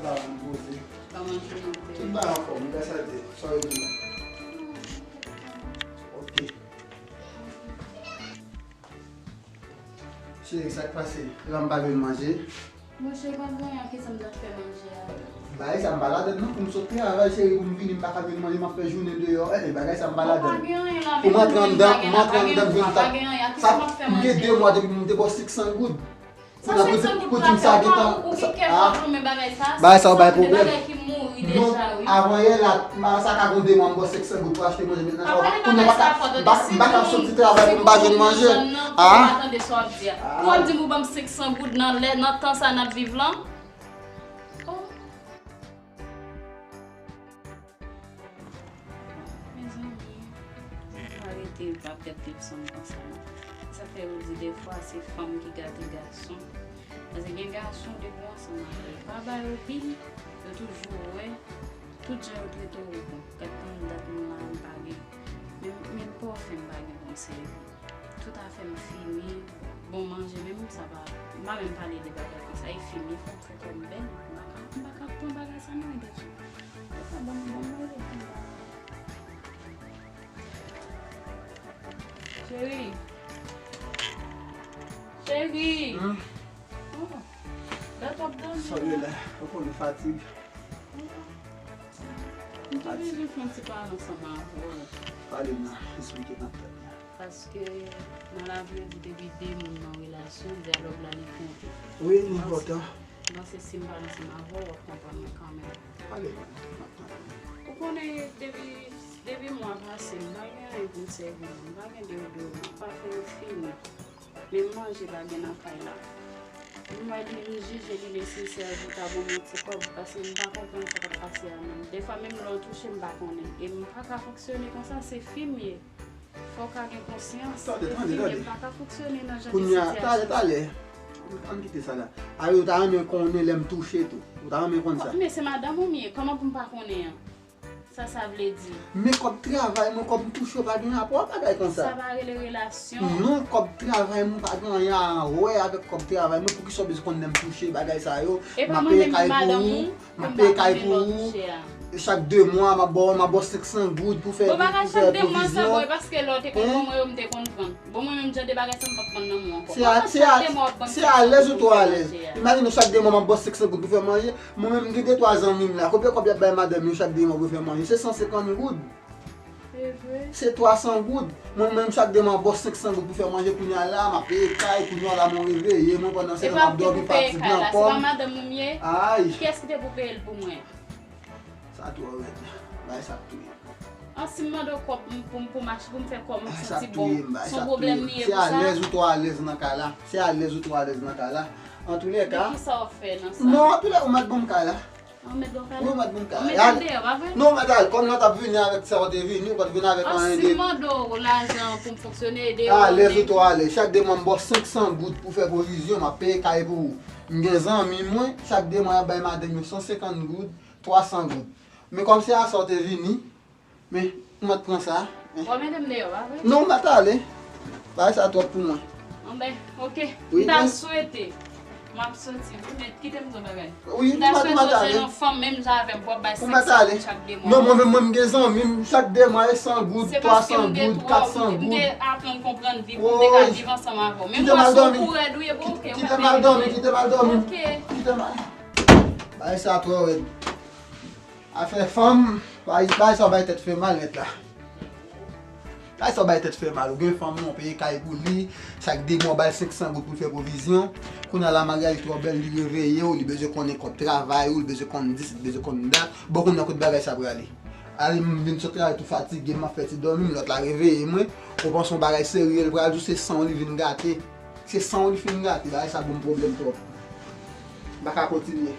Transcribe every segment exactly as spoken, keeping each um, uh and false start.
La, m poze. Kòman jounen te ye? Tout bagay anfòm, wi, sa di. Sa yo di la. Ok. Cheri, sa k pase? La, m pa jwenn manje. Monchè, pa gen anyen, kisa m t ap fè manje a? Bagay sa, m pa ladann non, pou m sot travay, cheri, pou m vini, m pa ka jwenn manje, m ap fè jounen deyò. Eh, eh, bagay sa, m pa ladann. Pou m antre anndan, m antre anndan, m vin ta. Sa, m gen de mwa depi m te ba w senk san goud. Sa senk san goud pou ti m sa gentan. Ou gen kè fò goumen bagay sa. Bagay sa ou bay pwoblèm. Bagay ki mouri deja, wi. Avan yè la, sa ka gon de mwa m ba w senk san goud pou achte manje, mentnan sa ou pa. Kounye a m pa ka, m pa ka soti travay pou m pa jwenn manje. Ah. Pou w ap di m ou ban m senk san goud nan lè, nan tan sa n ap viv lan. Oh. Mezanmi, m pa rete, m pa pèt leson m konsa non. Sa fè yo di defwa se fanm ki gate gason. Paske gen gason depi w ansanm avè l, pa ba yo bil, yo toujou wè, tout jan yo trete w bon. Gad konbyen dat m la, m pa gen, menm, menm pòfè m pa gen pou m sèvi. Tout afè m fini, bon manje menm sa pa, m pa menm pale de bagay konsa, e fini, fò m fè kò m bèl, m pa ka, m pa ka pran bagay sa non, e gason. Yo pa ban m bon manje pou m ba. Cheri. Cheri. Hmm? Oh. Lè w t ap dòmi. Sòl yo la, ou konnen fatig. Oh. M te bezwen fè yon ti pale ansanm avè w. Pale m nan, esplike m ap tann. Paske nan lavi yo di depi de moun nan relasyon, dyalòg la li konte. Wi, li enpòtan. M panse si m pale ansanm avè w, w ap konprann mwen kanmenm. Pale m, m ap tann. Ou konnen depi, depi mwa pase, m pa gen anyen pou m sèvi moun, m pa gen deodorant, pafen yo fini. Menm manje pa gen nan kay la. M wè li, m jije li nesesè pou ta ban m yon ti kòb, paske m pa konprann sa k ap pase a menm. Defwa menm lè w touche m pa konnen. E m pa ka fonksyone konsa, se fi m ye. Fò w ka gen konsyans. Tande, tande, tande. M pa ka fonksyone nan jan de sitiyasyon. Kounye a, talè, talè. Ann kite sa la. A, ou ta renmen konnen lè m touche tou. Ou ta renmen konn sa. Men se madanm ou m ye, kòman pou m pa konnen an? Sa sa vle di? Men kòb travay mwen, kòb m touche yo pa gen rapò ak bagay konsa. Sa pa rele relasyon. Non, kòb travay mwen pa gen anyen a wè avèk kòb travay mwen. Poukisa w bezwen konn lè m touche bagay sa yo? M ap peye kay pou ou. M ap peye kay pou ou. Chak de mwa, m ap ba w, m ap ba w senk san goud pou fè, pou fè pwovizyon. Bon, bagay chak de mwa sa, bon, e paske lè w te konn ban mwen yo, m te konn pran. Bon, mwen menm, jan de bagay sa, m p ap pran nan men w ankò. Se a, se a, se alèz ou twò alèz. Imajine w, chak de mwa, m ap ba w senk san goud pou fè manje. Mwen menm, m gen de twa zanmi m la. Konbyen kòb y ap bay madanm yo chak de mwa pou fè manje? Se san senkant goud. Se vre. Se twa san goud. Mwen menm, chak de mwa, m ap ba w senk san goud pou fè manje. Kounye a la, m ap peye kay. Kounye a la, mwen reveye mwen pandan se tan m ap dòmi, fatig nan kò m. Ay. Kiyès ki te pou peye l pou mwen? Sa twò rèd. Bagay sa ap touye m. An, si m mande w kòb m, pou m, pou m achte, pou m fè kò m santi bon, se yon pwoblèm li ye pou sa? Se alèz ou twò alèz nan kay la. Se alèz ou twò alèz nan kay la. Antoulèka. Men kisa w ap fè nan sa? Non, antoulèka, ou mèt ban m kay la. Ou mèt ban m kay la? Wi, ou mèt ban m kay la. Ou mèt al deyò, pa vre? Non, ou mèt al. Kòm lè w t ap vini avèk sa w te vini, ou pa t vin avèk anyen de. An, si m mande w lajan pou m fonksyone, e deyò. Alèz ou twò alèz. Chak de mwa, m ba w senk san goud pou fè pwovizyon, m ap peye kay pou ou. M gen zanmi mwen, chak de mwa, y ap bay madanm yo san senkant goud, twa san goud. Men kòm se a sa w te vini, men, ou mèt pran sa, men. W ap mete m deyò, pa vre? Non, ou mèt ale. Bagay sa twòp pou mwen. Anben, oke. M ta swete m ap soti, wi, men kite m di w bagay. M ta swete w jwenn yon fanm menm jan avè m pou w ap bay senk san goud chak de mwa. Non, mwen menm, mwen, m gen zanmi m, chak de mwa, e san goud, twa san goud, kat san goud. Se paske m te aprann konprann vi pou m te ka viv ansanm avè w. Men m wè se yon kou rèd ou ye, bon, oke, ou mèt mete m deyò. Kite m al dòmi, kite m al dòmi. Oke. Kite m al. Bagay sa twò rèd. Afè fanm, bagay, bagay sa bay tèt fè mal nèt la. Bagay sa bay tèt fè mal. Ou gen fanm nan, w peye kay pou li, chak de mwa w ba l senk san goud pou l fè pwovizyon. Kounye a la, maryaj twò bèl, li reveye w, li bezwen konnen kòb travay ou, li bezwen konn dis, li bezwen konn dat. Bon, kounye a kote bagay sa prale? Ale, m vin sot travay tou fatige, m ap fè ti dòmi, lòt la reveye mwen. Ou panse yon bagay serye, l pral di w se san w li vin gate. Se san w li fin gate, bagay sa ban m pwoblèm twòp. M pa ka kontinye.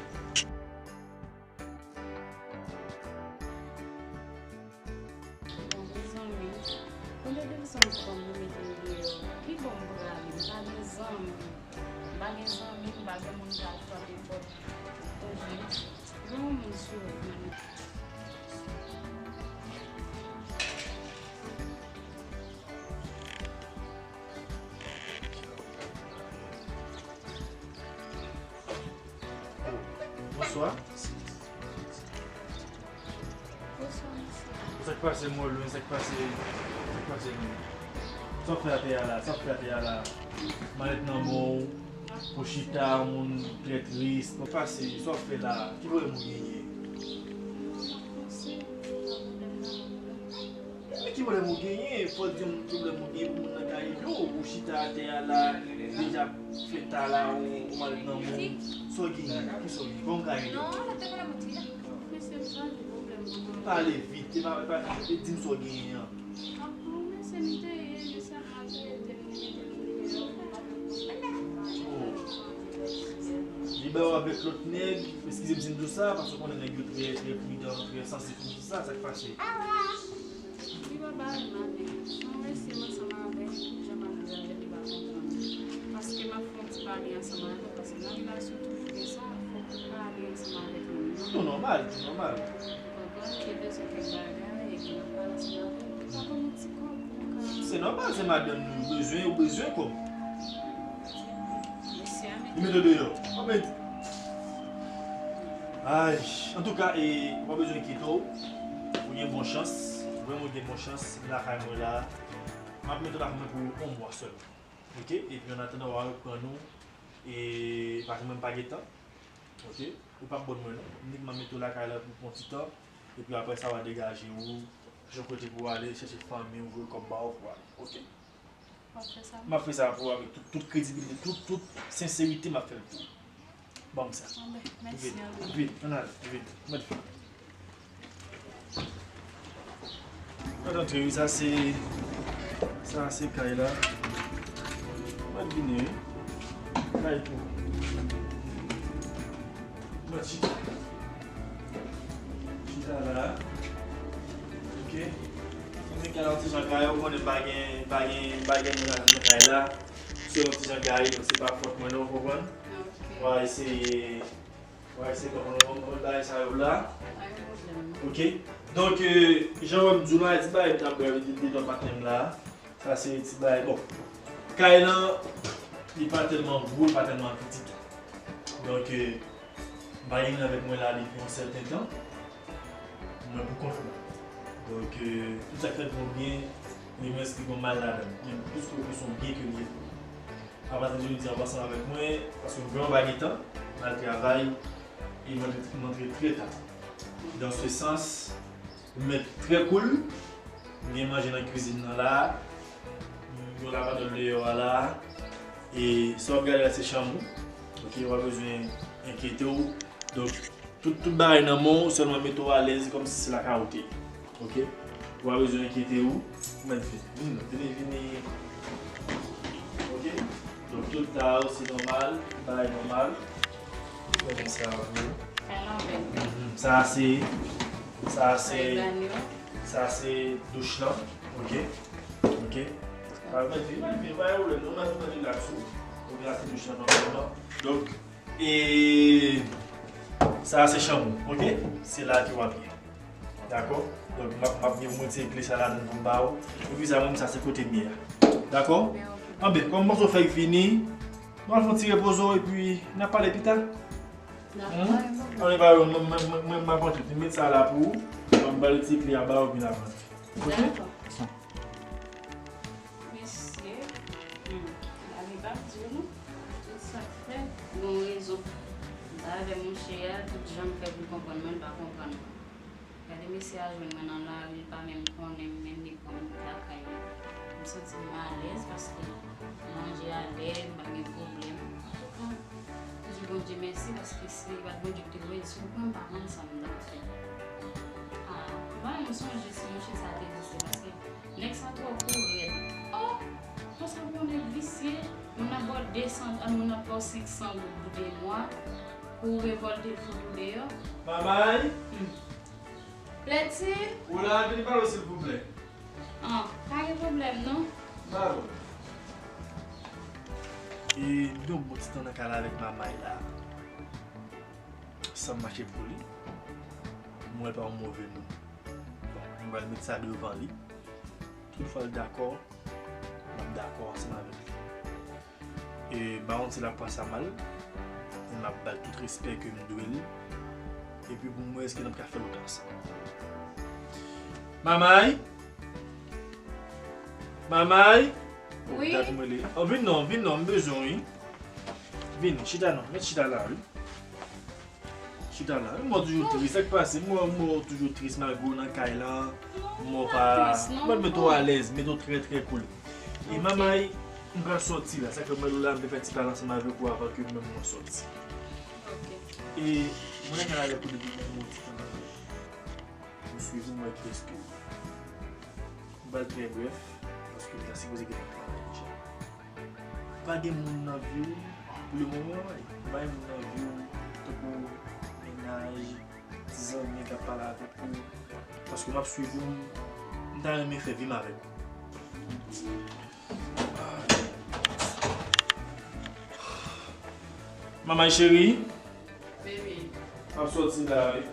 Bon, mezanmi, kounye a depi se yon fanm nou mete m deyò, ki bò m prale? M pa gen zanmi. M pa gen zanmi, m pa gen moun k ap frape pòt. Toujou gen yon moun sou wout mwen. Bonswa. Bonswa, mesye. Sa k pase, Molo? Sa k pase? Sa k pase, menm? Sa w fè atè a la? Sa w fè atè a la? Malèt nan men w, ou chita, yon moun trè tris. Sa k pase? Sa w fè la? Ki pwoblèm ou genyen? Men ki pwoblèm ou genyen? Fò w di m pwoblèm ou genyen pou moun nan ka ede w. Ou chita atè a la, deja fè ta la, ou, ou malèt nan men w. Sa w genyen? Kisa w genyen? Kòman m ka ede w? Non, la te pale pou ti la. Mesye, m sonje pwoblèm mwen. Pale vit, e pa, e pa, e di m sa w genyen an. An pou mesye m te ye, mesye a maltrete m, li mete m deyò. Oh. Li ba w avèk lòt nèg, eskize m si m di w sa, paske w konnen nèg yo trè, trè pridan, trè sansib pou di sa, sa k pase? Li pa ba m maten. Mwen resi ansanm avè l, jan m ap viv avè l, li pa konprann. Paske m ap fè yon ti pale ansanm avè l, paske nan relasyon toujou gen sa, fòk ou pale ansanm avèk moun nan. Tou nòmal, tou nòmal. Ou konprann? Li bezwen kèk bagay, epi m ap pale ansanm avè l. Li pa ban m yon ti kòb pou m ka. Se nòmal, se madanm nou, bezwen, ou bezwen kòb. Mesye a mete. Li mete w deyò. Anben, ay, antouka, e, ou pa bezwen enkyete w. Ou gen bon chans. Vrèman, ou gen bon chans. M lakay mwen la. M ap mete w lakay mwen pou yon mwa sèlman. Oke? Epi, an atandan, w a reprann ou. E, paske mwen, m pa gen tan. Oke? Ou p ap bòn mwen, non. M nik m ap mete w lakay la pou, pou yon ti tan. Epi, apre sa, w a degaje w. Chèche yon kote pou w ale, chèche fanmi w, voye kòb ba w pou w ale. Oke? W ap fè sa pou mwen? M ap fè sa pou ou avèk tout, tout kredibilite, tout, tout senserite, m ap fè l pou ou. Ban m sa. Anben, mèsi anpil. Vin, ann ale, vin. Mèt fè. Mèt antre, wi, sa se, sa se kay la. Mèt vini, wi. Kay pou ou. Mwen chita. Chita la. Oke. Mwen gen yon ti jan kay, ou konnen pa gen, pa gen, pa gen moun nan kay la. Se yon ti jan kay, donk se pa fòt mwen non, ou konprann? Oke. Mwen eseye, mwen eseye konprann yon, yon bagay sa yo la. Pa gen pwoblèm. Oke. Donk, euh, jan wè m di w la, ti bagay m t ap bwè devan patnè m la. Sa se ti bagay. Bon, kay lan, li pa tèlman gwo, li pa tèlman piti tou. Donk, euh, m pa gen moun avèk mwen la depi yon sèten tan. Mwen pou kont mwen. Donk, euh, tout sa k fèt pou byen, li mwen ki gon mal ladan l. Men plis ke plis yon byen ke l ye pou mwen. Apati de jodi a, w ansanm avèk mwen, paske m vrèman pa gen tan, m al travay, e m antre, m antre trè ta. Dans ce sens, Mèt trè koul. M gen manje nan kwizin nan la. Yon labadòl deyò a la. E sa w ap gade la se chanm ou. Oke, ou pa bezwen enkyete w. Donk, tout, tout bagay nan men w, sèlman mete w alèz kòmsi se lakay ou te ye. Oke? Ou pa bezwen enkyete w. Mèt vini. Vini, vini, vini. Oke? Donk, tout ta yo, se nòmal, tout bagay nòmal. Mwen fè sa pou ou. Mhm. Sa se, sa se, sa se douch lan. Oke? Oke? Pa mèt vin, pa vin, pa gen pwoblèm. Nou mèt vin relax ou. Oke, sa se douch lan, nòmalman. Donk, e sa se chanm ou, oke? Se la ke w ap ye. Dakò? Donk, m ap, m ap gen pou mwen tire kle sa ladan pou m ba ou. Epi sa menm, sa se kote m ye a. Dakò? Anben, kòm m panse w fèk vini, nou al fè yon ti repoze w epi n a pale pita. Dakò, hmm? Anben, pa yon, mwen, mwen, mwen, mwen, m ap antre. Met sa la pou ou. M ap ba l ti kle a ba ou, epi n ap antre. Oke? Dakò. Mesye, hmm, la li p ap di w non. Tout sa k fèt, gon rezon. M pa avè mouche a, tout jan m fè pou l konprann mwen, l pa konprann mwen. Gade mesye a jwenn mwen nan lari, li pa menm konnen m, men li pran m lakay li. M santi m alèz paske manje a lè, m pa gen pwoblèm. Antouka, m di Bondye mèsi paske si se pa t Bondye ki te voye l sou mwen, m pa konn sa m t ap fè. Ah, m pa menm sonje si mouche sa te egziste paske nèg sa twò kou rèd. Oh! Konsa pou yon nèg visye, moun ap ba w de san, moun ap ba w senk san goud pou de mwa, pou w revòlte l fout ou deyò. Mamay? Hmm. Lèti? Ou la, vini pale w silvouplè. Ah, pa gen pwoblèm non. Ba w. E m gen yon bon ti tan nan kay la avèk Mamay la. Sa m mache pou li. M wè l pa yon move moun. Bon, m pral met sa devan li. Tout fwa l dakò, m ap dakò ansanm avèk li. E m pa konn si l ap pran sa mal, men m ap ba l tout respè ke m dwe l. Epi pou m wè èske n ap ka fè lòt ansanm. Mamay! Mamay! Wi. Dat mwen li. Oh, vin non, vin non, m bezwen w, wi. Vin, chita non, met chita la, wi. Chita la. Mwen toujou tris, sa k pase? Mwen, mwen toujou tris, malgre w nan kay lan. Mwen pa, mwen mete w alèz, mete w trè, trè cool. E Mamay, m pral sòti la. Sa k fè mwen la, m te fè ti pale ansanm avèk ou avan ke menm mwen sòti. E mwen renmen avèk ou depi yon bon ti tan. M swiv ou, m wè kiyès ke ou ye. M pral trè brèf, paske m ta sipoze gentan travay deja. Pa gen moun nan vi w pou le moman, wi. Pa gen moun nan vi w tankou mennaj, ti zanmi k ap pale avèk ou. Paske m ap swiv ou, m ta renmen fè vi m avèk ou. Manman cheri, m ap sòti la, wi.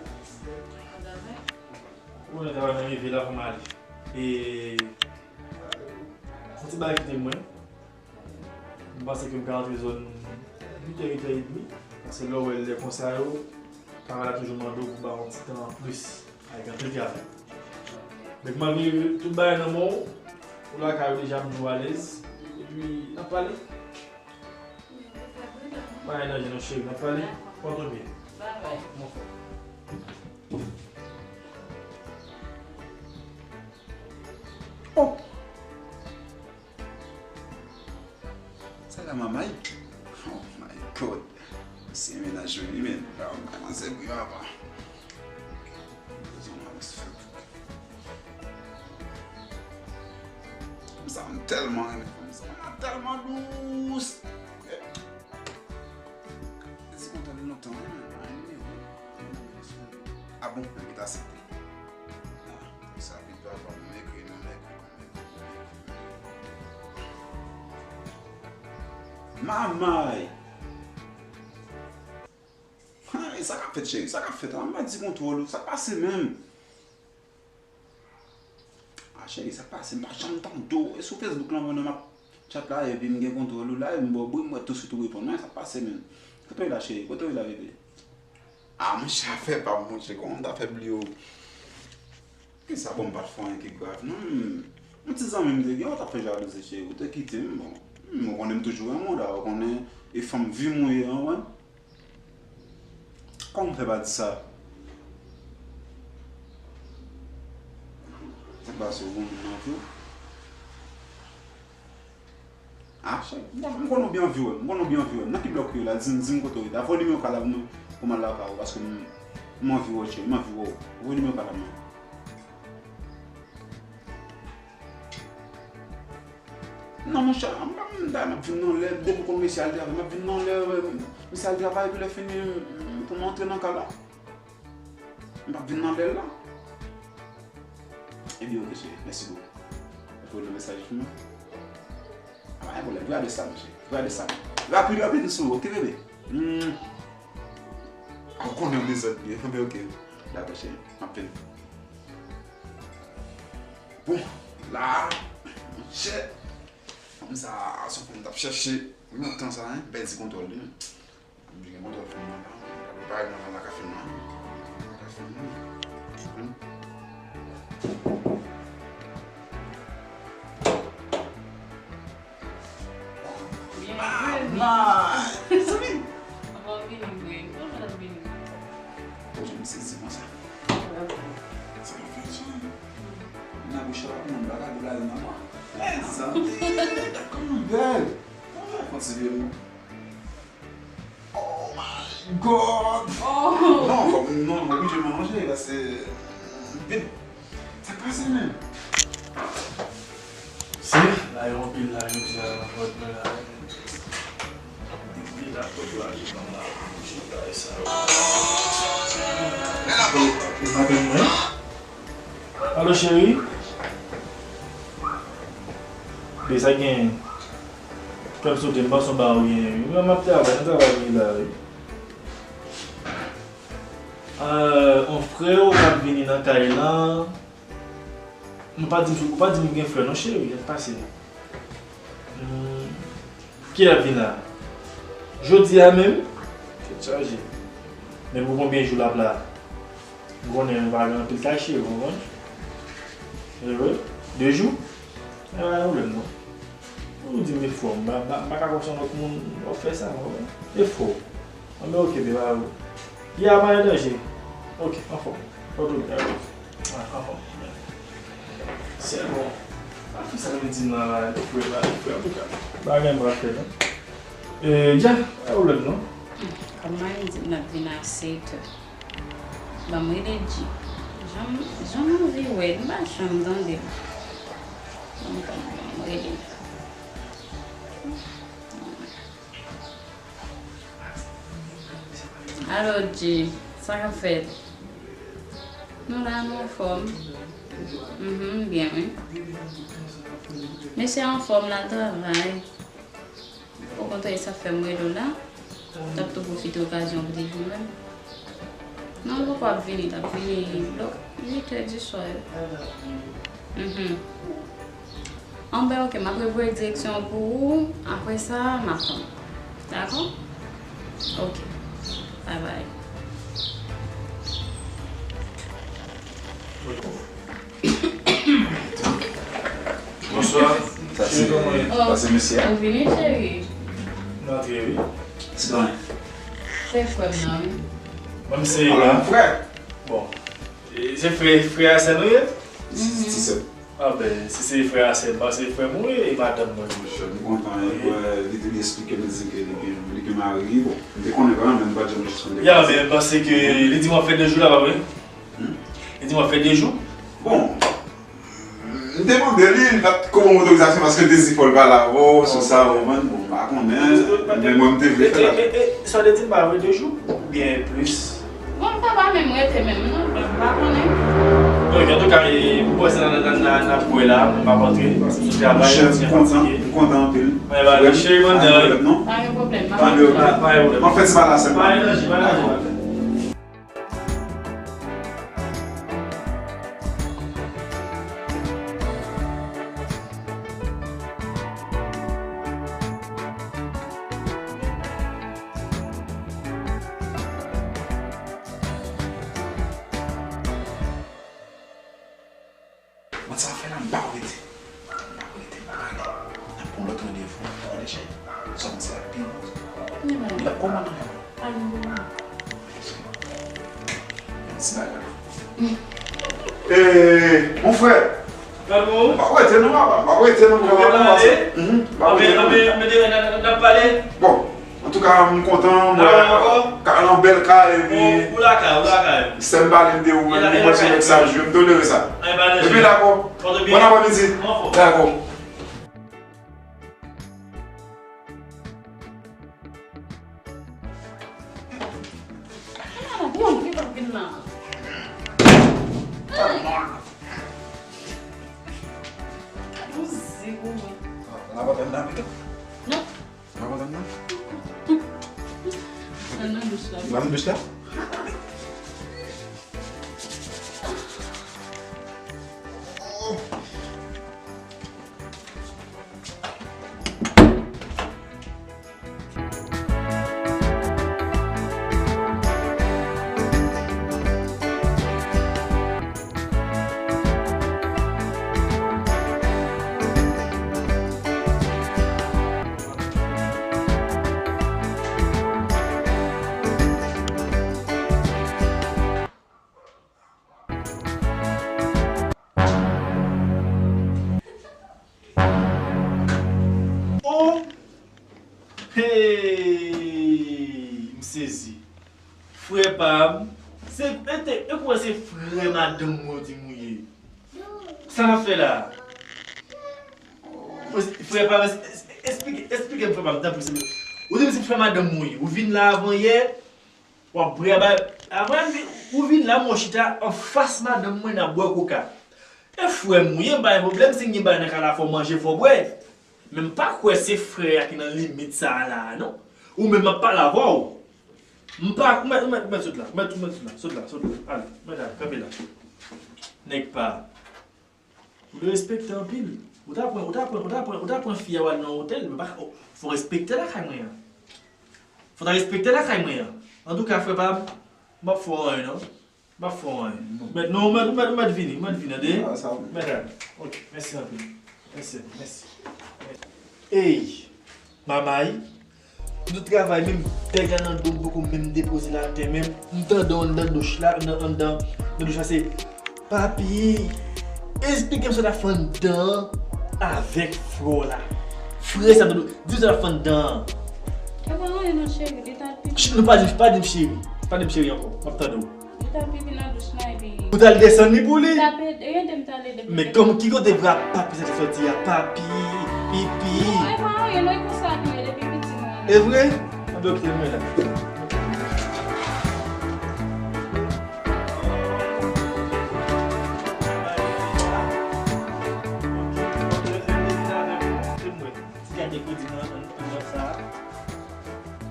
Ou konnen travay mwen rive la pou m ale. E, fon ti bagay kite mwen. M panse ke m ka rantre zòn uit è, uit è edmi. Paske lè w wè lè konsa yo, travay la toujou mande w pou ba yon ti tan anplis. Avèk anpil travay. Men malgre tout bagay nan men w, ou lakay ou deja, m di w alèz. Epi, n ap pale. Bagay nan je nou cheri, n ap pale. Pòte w byen. Mwen fò. Oh! Sa la manmay? Oh my God. Se mennaj mwen li menm. Manzè bri papa. Fanm sa m tèlman renmen fanm sa. Fanm sa tèlman dous. Ti kontan li lontan, wi, men pa nimewo. Ah bon, mwen ki ta aksepte. Ah, sa vin papa, mwen ekri non, mwen ekri. Mamay! Ay, sa k ap fèt, cheri? Sa k ap fèt? An ba di kontwòl ou. Sa k pase menm? Ah, cheri, sa k pase? M pa janm tande w. E sou Facebook lan, pandan m ap chat la, epi m gen kontwòl ou la, epi m ba w bri, m wè tousuit ou reponn mwen. Sa k pase menm? Kote w ye la, cheri? Kote w ye la, bebe? Ah, monchè, afè pa m, monchè, kòman m ta fè bliye w? Kisa, bon, m pa t fè anyen ki grav, non. M, yon ti zanmi m te gen, ou t ap fè jalouzi, cheri, ou te kite m, bon. M, ou konnen m toujou renmen w, dayè, ou konnen e fanm vi m ou ye, ou konprann? Kòman w fè pa di sa? Sa k pase, ou gon moun nan tou? Ah, cheri, m konn, m konn ou byen anvi wè m, m konn ou byen anvi wè m. Nan ki blòk ou ye la? Di m, di m kote w ye la. Voye nimewo kal la pou mwen, pou m al lakay ou, paske m, m anvi wè w, cheri, m anvi wè w. Voye nimewo kal la pou mwen. Non, monchè, m pa m ta, m ap vin nan lè, depi w konn mesye al travay, m ap vin nan lè, mesye al travay, epi lè fini, pou m antre nan kay la. M p ap vin nan lè l la. Ebyen, oke, cheri. Mèsi bokou. Ou voye yon mesaj pou mwen? A, pa gen pwoblèm. Gade sa, monchè. Gade sa. Rapid, rapid, m sou ou, oke, bebe? Hmm. A, ou konnen m dezòd byen. Oke, oke. Dakò, cheri. M ap vin. Bon, la, monchè. Fanm sa, se yon fanm m t ap chèche lontan sa, en. Bèl ti kontwòl li, en. M gen kontak fanm nan la. Parèt nan la ka fè mal. La ka fè mal. Mama! Mezanmi! Avan w vini vre. Kòman w vini? Bondye, m sezi konsa. Sa ka fè jan. Nan bouch la, kòman m pa ka gade nan mwen? Mezanmi! Kòman bèl! Kòman fè konsidere m? Oh my God! Oh! Non, fòk, non, m oblije manje, paske, vin. Sa k pase menm? Se, la yo anpil la, jodi a, nan pòt mwen la. Depi la, pòt la, jodi a, la, chita e sa yo. Men la, pou nou pa pè mwen. Alo, cheri? Be, sa gen. Kè m sote, m panse w ba ou gen, wi. Mwen, m ap travay, nan travay m ye la, wi. Euh, on frè w k ap vini nan kay lan. Non, pa di m, ou pa di m gen frè, non, cheri, sa k pase la? Hmm. Kilè l ap vin la? Jodi a menm? Tèt chaje. Men pou konbyen jou l ap la? M konnen nou pa gen anpil kay cheve, w konprann? Ehe. De jou? E pa gen pwoblèm non. Ou di m e fò, m pa, m pa, m pa ka konn se yon lòt moun w ap fè sa, w konprann? E fò. Anben oke, beba, yo. Ya, pa gen danje. Oke, anfòm. Oke, oke. Ah, anfòm. Se bon. Pa fè sa nou di m la, la, frè, la, frè, antouka. Bagay m pa fè, non. E, ya, pa gen pwoblèm, non. Kòman li di m l ap vin a sèt è? Ban m rele Dji. Jan m, jan m anvi wè l, m pa janm tande l. Ban m, ban m, ban m rele l. Alo, Dji, sa k ap fèt? Nou la, nou anfòm. Mhm, m byen, wi. Mesye anfòm, l al travay. Okontrè, sa fè m rele w la. M t ap tou pwofite okazyon pou te vin wè m. Non, l poko ap vini, l ap vini lò uit è di swa yo. Mhm. Anben, oke, m ap revoye direksyon an pou ou. Apre sa, m ap tann. Dakò? Oke. Babay. Bonswa. Sa se, sa se mesye a. Ou vini, cheri? M antre, wi. Sidonnen. Se frè m nan, wi. Mwen, se... Ala, frè. Bon. E, se frè, frè a sè nou ye? Ti sè. Anben, si se frè a sè m, se frè m ou ye, e madanm mwen tou. M kontan, e, li te vin eksplike m, li di ke li gen, li gen mari, bon, m te konnen kanmenm, men m pa t janm jis konn. Ya, men m panse ke li di m w ap fè de jou la, pa vre? Hmm? Li di m w ap fè de jou? Bon, m te mande li, li pa t konn otorizasyon paske l te di fò l pale avè w sou sa, w konprann? Bon, m pa konnen, men mwen m te vle fè l. E, e, e, sa w te di m pa vre, de jou? Oubyen plis? Bon, m pa, pa menm rete menm non, m pa konnen. Ok, antouka, e, m panse n a, n a, n a, n ap wè la, m ap antre, paske m sou travay. Monchè, m kontan, m kontan anpil. Frè m, pa gen pwoblèm non. Pa gen pwoblèm, pa gen pwoblèm. M ap fè ti pale a sè m. Pa gen danje, pa gen danje. Bon, sa fè la, m pa rete. M pa rete, m pa rete. N ap pran lòt randevou. Tande, cheri. Sòm se la pi bon. Li pa kòmandan. Yon ti bagay. Eh, mon frè. Gad bon. M pa rete non, papa. M pa rete non, papa. M pa rete non. Anben, anben, anben, n ap pale. Bon. Antouka, m kontan, m wè kay lan bèl kay, epi... Ou lakay, ou lakay. Sè m pale m de ou, men m wè se nèg sa jwe, m tolere sa. Epi dakò. Bon aprèmidi. Dakò. Non. Nan, nan douch la. Nan douch la? Oh! Hey! M sezi. Frè pa m, se, e te, e kwè se frè madanm mwen w di m ou ye. Sa n ap fè la? Frè pa m, es-, es-, esplike, esplike m, frè pa m, tanpri, silvouplè. Ou di m se frè madanm mwen w ye. Ou vin la avan yè, w ap bwè ba, avan m vin, ou vin la, mwen chita anfas madanm mwen, n ap bwè koka. E frè m ou ye, m pa gen pwoblèm, si m gen bagay nan kay la, fò w manje, fò w bwè. Men m pa kwè se frè a ki nan limit sa a la a, non. Ou menm m ap pale avè w. M pa, ou mèt, ou mèt, ou mèt sot la, ou mèt, ou mèt sot la, sot la, sot la. Ale, mèt ale, kanpe la. Nèg pa. Ou dwe respekte anpil. Ou ta pran, ou ta pran, ou ta pran, ou ta pran fi a w al nan otèl, men pa, fò w respekte lakay mwen an. Fò w ta respekte lakay mwen an. Antouka, frè pa m, m p ap fè w anyen non. M ap fè w anyen. Mèt, non, mèt, mèt, mèt vini, mèt vini, tande? Mèt al. Ok, mèsi anpil. Mèsi, mèsi. Ey, manmay, m te travay menm, bèg la nan do m poko menm depoze l atè menm. M tande w anndan douch la, anndan, anndan, anndan douch la se, Papi, esplike m sa t ap fè anndan an avèk Flora. Frè sa, di m sa t ap fè anndan an. E pa anyen non, cheri, li t al pipi. Ch, nou pa di, pa di m cheri. Pa di m cheri ankò. M ap tande w. Li t al pipi nan douch la, epi Ou t al desann li pou li? Li t ap ede, ede m t al ede. Men kòman, ki kote vre papi sa te soti a? Papi, pipi. Non, e pa anyen non, e konsa nou ye depi piti nou. E vre? Anben, ok, mwen la. Ti gade kòdi nan, nan, nan sa.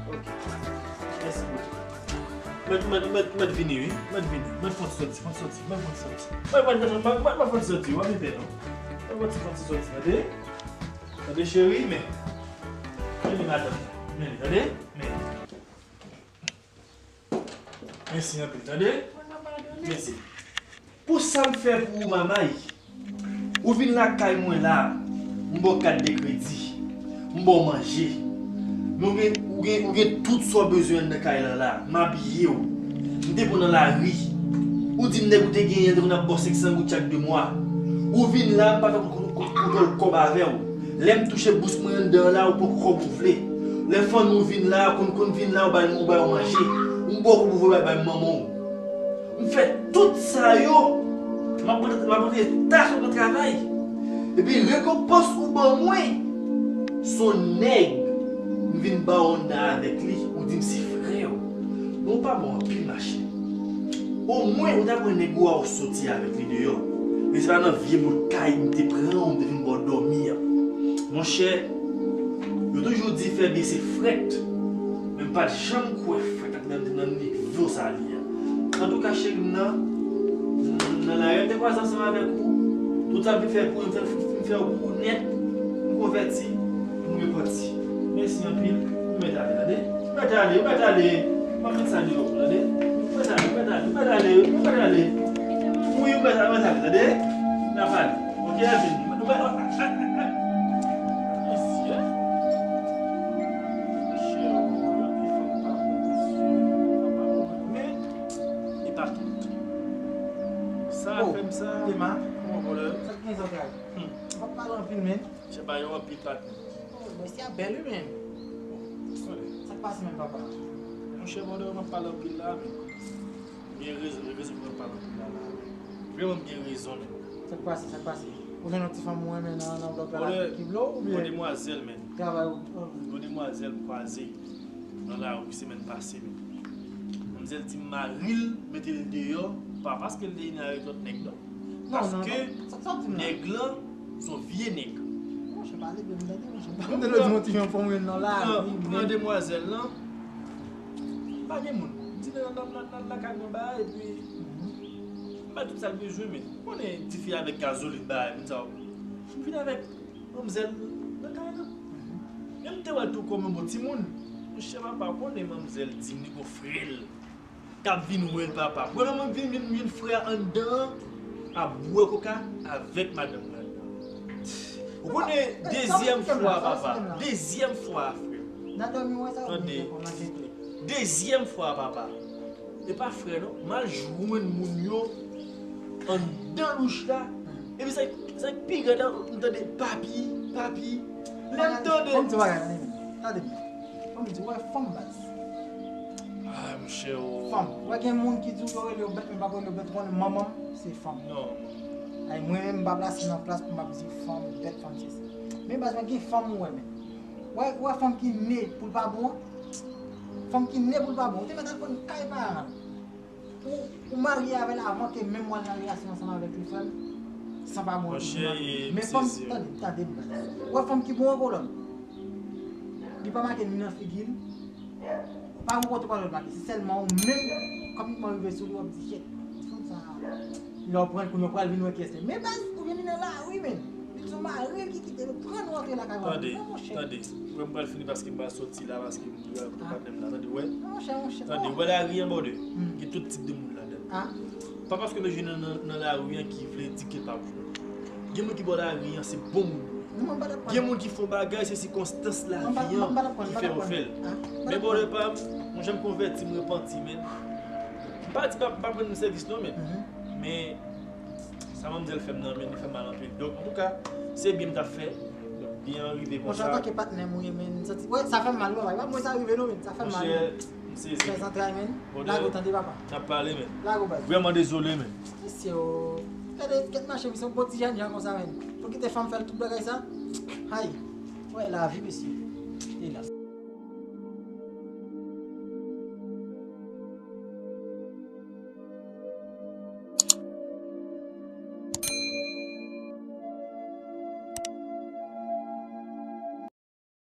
Ok. Mèsi bokou. Mèt, mèt, mèt, mèt vini, wi. Mèt vini. Mèt fon ti soti, fon ti soti, mèt fon ti soti. Mèt, mèt, mèt, mèt, mèt fon ti soti, w ap vin pè non. Mèt fon ti, fon ti soti, tande? Tande, cheri, men. Men li, madanm. Men li, tande? Men. Mèsi anpil, tande? Mèsi. Pou sa m fè pou ou, manmay, ou vin lakay mwen la, m ba w kat de kredi, m ba w manje. Men ou gen, ou gen, ou gen tout sa w bezwen anndan kay la la. M abiye w. M te pran nan lari. Ou di m nèg ou te genyen, te konn ap ba w senk san goud chak de mwa. Ou vin la, m pa fè kout, kout, kout, kout kòb avè w. Lè m touche bous mwen anndan la, ou pran kòb ou vle. Lè fanmi w vin la, konn, konn vin la, ou bay, ou bay w manje. M ba w kòb ou vle, bay, bay manman w. M fè tout sa yo. M ap pote, m ap pote ta sou nan travay. Epi rekonpans ou ban mwen, se yon nèg m vin ba w anndan avèk li, ou di m se frè w. Men ou pa bon anpil, machè. Omwen, ou ta pran nèg ou a, ou soti avèk li deyò. Men se pa nan vye bout kay m te pran w, m te vin ba w dòmi an. Monchè, yo toujou di fè byen se frèt. Men m pa t janm kwè frèt nan, nan nivo sa li a. Antouka, cheri m nan, nan lari m te kwaze ansanm avèk ou. Tout sa m vin fè pou ou, m fè, m fè ou pou ou nèt. M konvèti, m repanti. Mèsi anpil. Ou mèt ale, tande? Ou mèt ale, ou mèt ale. M ap met sa deyò pou ou, tande? Ou mèt ale, ou mèt ale, ou mèt ale, ou mèt ale. Wi, ou mèt ale, mèt ale, tande? N ap pale. Ok, Ervin? Ou mèt, mesye. Mesye, ou pi fò pa bon, mesye. Papa, ou mèt. Men, e pa tout. Sa fè m sa. Dema, kòman, brother? Sa k gen zòt la? Hmm. W ap pale anpil, men. Chè pa yon anpil patnè. Oh, mesye a bèl, wi, men. Sa k pase menm, papa? Monchè, pandan m ap pale anpil la, men. M gen rezon, rezon pou m ap pale anpil la, la. Vrèman, m gen rezon, men. Sa k pase, sa k pase? Ou jwenn yon ti fanm ou renmen nan, nan blòk la, la, ki vle w, oubyen? Yon demwazèl, men. Travay ou, oh. Yon demwazèl m kwaze nan lari semèn pase, men. Manmzèl di m mari l mete l deyò, pa paske l te vin avèk lòt nèg, non. Paske nèg lan se yon vye nèg. Monchè, pale byen, m tande, monchè. M tande l di yon ti jan fanm nan la. Pran demwazèl lan. Pa gen moun. M di nan, nan, nan, nan lakay mwen ba, epi m bay tout sa l bezwen, men ou konnen tifi avèk gazolin ba, moun sa yo. M vin avèk manmzèl nan kay lan. Men m te wè l tou kòm yon bon timoun. Monchè, papa, ou konnen manmzèl di m li gon frè l k ap vin wè l, papa. Premye mwen vin, vin, vin frè anndan an ap bwè koka avèk madanm mwen anndan. Ou konnen, dezyèm fwa, papa. Dezyèm fwa, frè. Tande. Dezyèm fwa, papa. E pa frè, non. M al jwenn moun yo anndan douch la. Epi sa, sa k pi rèd la, m tande papi, papi. Lè m tande. Fò m di w bagay, tande byen. Tande byen. Fò m di w, wè fanm baz. Ay, monchè, o. Fanm. Wè gen moun ki di w yo rele yo bèt, men pa rele yo bèt, ou konnen manman m, se fanm. Non. Ay, mwen menm, m pa plase nan plas pou m ap di fanm bèt, fanm sesi. Men baz, mwen gen fanm ou wè, men. Wè, wè fanm ki ne pou l pa bon an. Fanm ki ne pou l pa bon. Ou te mèt al konn kay paran l. Ou, ou marye avè l avan ke menm w al nan relasyon ansanm avèk li, frè m. San pa bon. Monchè, e, men fanm, tande, tande m baz. Ou wè fanm ki bon an kolòn. Li pa make ni nan figi l. Pa yon kote kolòn make. Se sèlman ou menm, kòm li rive sou li, w ap di, "Shit, fanm sa." Lè w pran l, kounye a w pral vin wè kiyès li. Men baz, ou vin nan lari, men. Li di w mari l ki kite l pran nou antre lakay mwen. Tande, tande. Ou wè m pral fini paske m pral soti la, paske m dwe al kote patnè m la. Tande, w wè. Tande, w wè lari an bòdè. Gen tout tip de moun ladan l. Pa paske nou jwenn nan, nan, nan lari an ki vle di ke l pa bon. Gen moun ki bò lari an se bon moun. Gen moun ki fè yon bagay, se sikonstans lavi an ki fè yo fè l. Men bòdè pa m, mwen janm konvèti, m repanti, men. M pa di m pa, m pa pran sèvis non, men. Men sa manmzèl fè m nan, men li fè m mal anpil. Donk, antouka, se byen m t ap fè. Donk, byen an rive konsa. Monchè, antanke patnè m ou ye, men, m santi, wè, sa fè m mal, papa. E pa mwen sa rive non, men, sa fè m mal. Monchè, m sezi. Fè zantray, men. Bòdè, lago tande, papa. N ap pale, men. Lago baz. Vrèman dezole, men. Mesye, o. Gade, kèt mache, misye, yon bon ti jènjan konsa, men. Pou kite fanm fè l tout bagay sa. Hay. Wè, lavi, mesye. Elas.